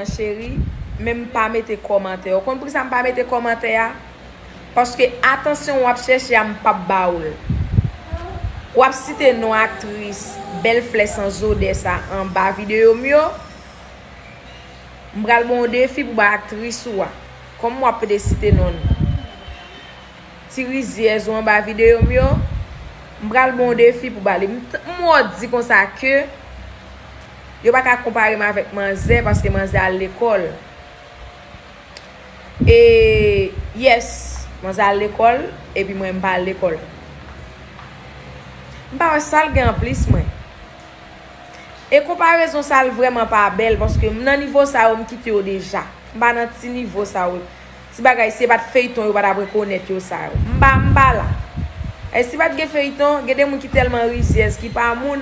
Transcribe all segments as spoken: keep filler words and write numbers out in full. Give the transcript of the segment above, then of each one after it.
Cheri, men m pa mete kòmantè. Ou konn poukisa m pa mete kòmantè a? Paske atansyon w ap chèche a, m p ap ba ou l. W ap site non aktris bèl flè sanzodè sa anba videyo m yo. M pral ba w defi pou ba aktris ou a. Kòm w ap pede site non l. Ti rizyèz ou anba videyo m yo, m pral ba w defi pou ba li. M t- m wè w di konsa ke yo pa ka konpare m avèk manzè paske manzè al lekòl. E yes, manzè al lekòl, epi mwen m pa al lekòl. M pa wè sa l gen anplis mwen. E konparezon sa l vrèman pa bèl paske m nan nivo sa yo m kite yo deja. M pa nan ti nivo sa yo. Ti bagay si e pa t feyton yo pa t ap rekonèt yo sa yo. M pa m pa la. E si pa t gen feyton, gen de moun ki tèlman rizyèz ki pa moun,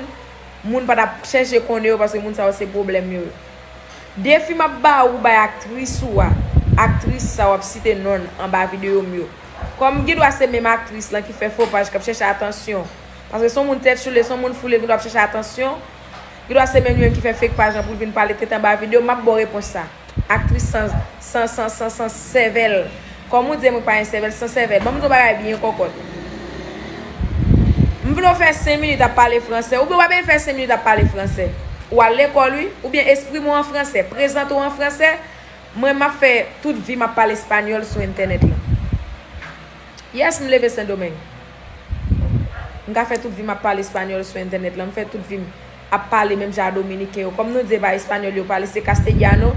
moun pa t ap chèche konnen yo paske moun sa yo se pwoblèm yo. Defi m ap ba ou bay aktris ou a. Aktris sa w ap site non l anba videyo m yo. Kòm gen dwa se menm aktris lan ki fè fo paj k ap chèche atansyon. Paske se yon moun tèt choule, se yon moun foule, gen dwa ap chèche atansyon. Gen dwa se menm li menm ki fè fake paj lan pou l vin pale tèt anba videyo. M ap ba w repons sa. Aktris san, san, san, san, san sèvèl. Kòm ou di mwen pa gen sèvèl, san sèvèl. Ban m di w bagay byen kòkòt. M vle w fè senk minit ap pale fransè. Oubyen w pa bezwen fè senk minit ap pale fransè. Ou al lekòl, wi. Oubyen eksprime w an fransè. Prezante w an fransè. Mwen, m ap fè tout vi m ap pale espanyòl sou entènèt lan. Yes, m leve Sendomeng. M ka fè tout vi m ap pale espanyòl sou entènèt lan. M fè tout vi m ap pale menm jan a Dominiken yo. Kòm nou di e pa espanyòl yo pale, se castellano,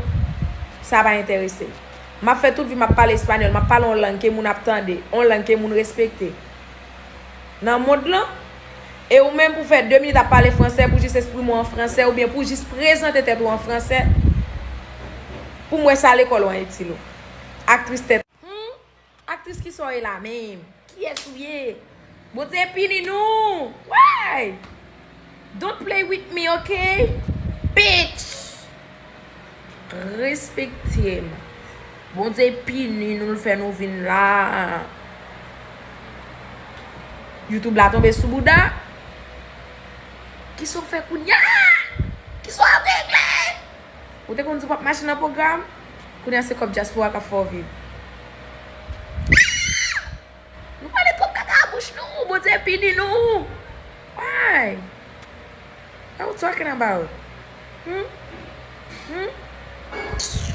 sa pa enterese m. M ap fè tout vi m ap pale espanyòl. M ap pale yon lang ke moun ap tande, yon lang ke moun respekte nan mond lan. E ou menm pou fè de minit ap pale fransè, pou jis eksprime w an fransè, oubyen pou jis prezante tèt ou an fransè, pou m wè sa lekòl ou an itil ou. Aktris tèt. Hmm? Aktris ki sa w ye la menm? Kiyès ou ye? Bondye pini nou! Why? Don't play with me, ok? Bitch! Respekte m. Bondye pini nou, l fè nou vin la. YouTube la tonbe sou bouda. Kisa w fè kounye a? Kisa w ap regle? Ou te konn di w p ap mache nan pwogram? Kounye a se kòb dyaspora k ap fè w viv. Nou pale twòp kaka a bouch nou, Bondye pini nou. Why? What you talking about? Hmm? Hmm?